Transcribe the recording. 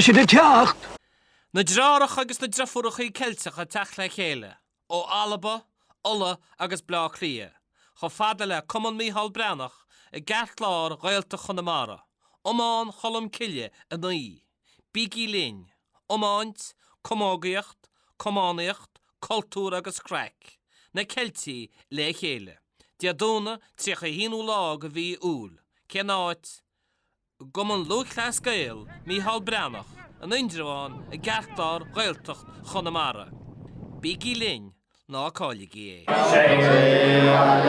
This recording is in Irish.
siad ag teacht! Na deartháireacha agus na deirfiúracha Ceilteacha ag teacht le chéile, ó Alba, Ulaidh agus Bleá Cliath, chomh fada le Cumann Mícheál Breathnach i gceartlár Ghaeltacht Chonamara, Iomáin Cholm Cille 9. Bígí linn! Iomáint, camógaíocht, camánaíocht, cultúr agus craic. Na Ceiltigh le chéile. Dé Domhnaigh 31ú lá de mhí Iúil. Cén áit? I gCumann Lúthchleas Gael Mícheál Breathnach, in Indreabhán i gceartlár Ghaeltacht Chonamara. Bígí linn, ná cailligí é.